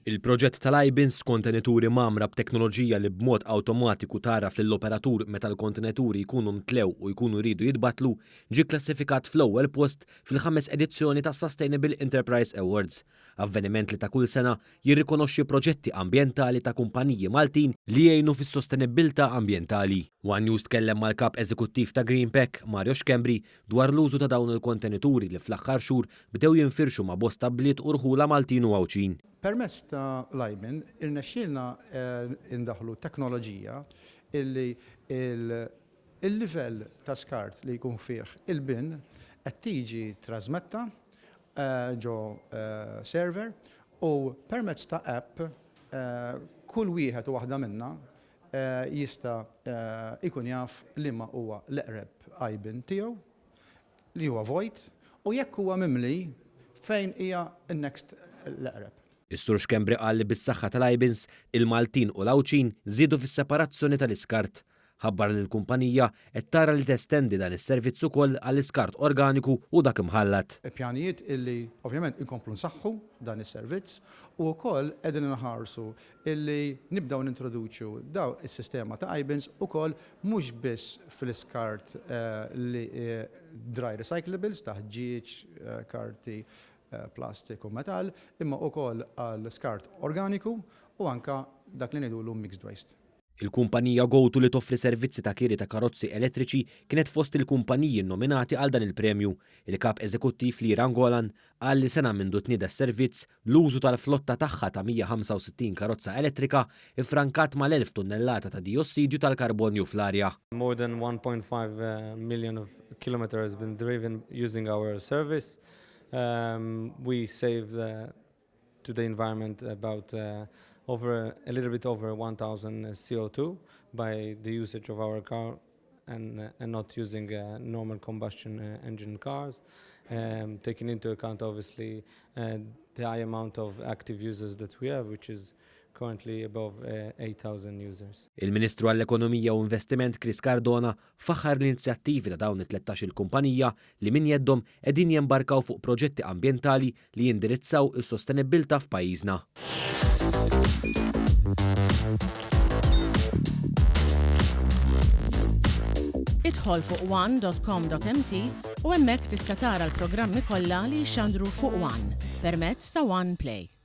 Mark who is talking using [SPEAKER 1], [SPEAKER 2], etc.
[SPEAKER 1] Il-proġett tal-iBins, kontenituri mgħammra b'teknoloġija li b'mod awtomatiku tgħarraf lill-operatur meta l-kontenituri jkunu mtlew u jkunu jridu jitbattlu, ġie kklassifikat fl-ewwel post fil-ħames edizzjoni tas-Sustainable Enterprise Awards, avveniment li ta' kull sena jirrikonoxxi proġetti ambjentali ta' kumpaniji Maltin li jgħinu fis-sostenibbiltà ambjentali. One News tkellem mal-Kap Eżekuttiv ta' GreenPak, Mario Schembri, dwar l-użu ta' dawn il-kontenituri li fl-aħħar xhur bdew jinfirxu ma' bosta bliet u rħula Maltin u Għawdxin.
[SPEAKER 2] Permezz ta' l-iBin irnexxielna ndaħħlu teknoloġija illi il-livell ta' skart li jkun fih il-bin qed tiġi trasmetta ġo server u permezz ta' app kull wieħed u waħda minna jista' jkun jaf liema huwa l-eqreb iBin tiegħu li huwa vojt u jekk huwa mimli fejn hija n-next l-eqreb.
[SPEAKER 1] Is-Sur Schembri qal li bis-saħħa tal-iBins, il-Maltin u l-Għawdxin żiedu fis-separazzjoni tal-iskart. Ħabbar li l-kumpanija qed tara li testendi dan is-servizz ukoll għall-iskart organiku u dak imħallat.
[SPEAKER 2] Pjanijiet illi ovvjament inkomplu nsaħħu dan is-servizz u wkoll qegħdin inħarsu illi nibdew nintroduċu daw is-sistema ta' iBins ukoll mhux biss fl-iskart li dry recyclables ta' ħġieġ, karti, plastik u metall, imma ukoll għal skart organiku u anka dak li ngħidulu mixed waste.
[SPEAKER 1] Il-kumpanija GoTo li toffri servizzi ta' kiri ta' karozzi elettriċi kienet fost il-kumpaniji nnominati għal dan il-premju. Il-Kap Eżekuttiv Liran Golan qal li sena mindu tnieda s-servizz, l-użu tal-flotta tagħha ta' 165 karozza elettrika iffrankat mal-1,000 tunnellata ta' dijossidju tal-karbonju fl-arja.
[SPEAKER 3] More than 1.5 million of kilometer has been driven using our service. We saved to the environment about over a little bit over 1000 CO2 by the usage of our car and, and not using uh, normal combustion uh, engine cars, um, taking into account obviously uh, the high amount of active users that we have, which is currently above 8,000 users.
[SPEAKER 1] Il-Ministru għall-Ekonomija u Investiment Chris Cardona faħħar l-inizjattivi ta' dawn it-13-il kumpanija li minn jeddhom qegħdin jembarkaw fuq proġetti ambjentali li jindirizzaw is-sostenibbiltà f'pajjiżna.
[SPEAKER 4] Idħol fuq one.com.mt u hemmhekk tista' tara l-programmi kollha li jixxandru fuq One permezz ta' One Play.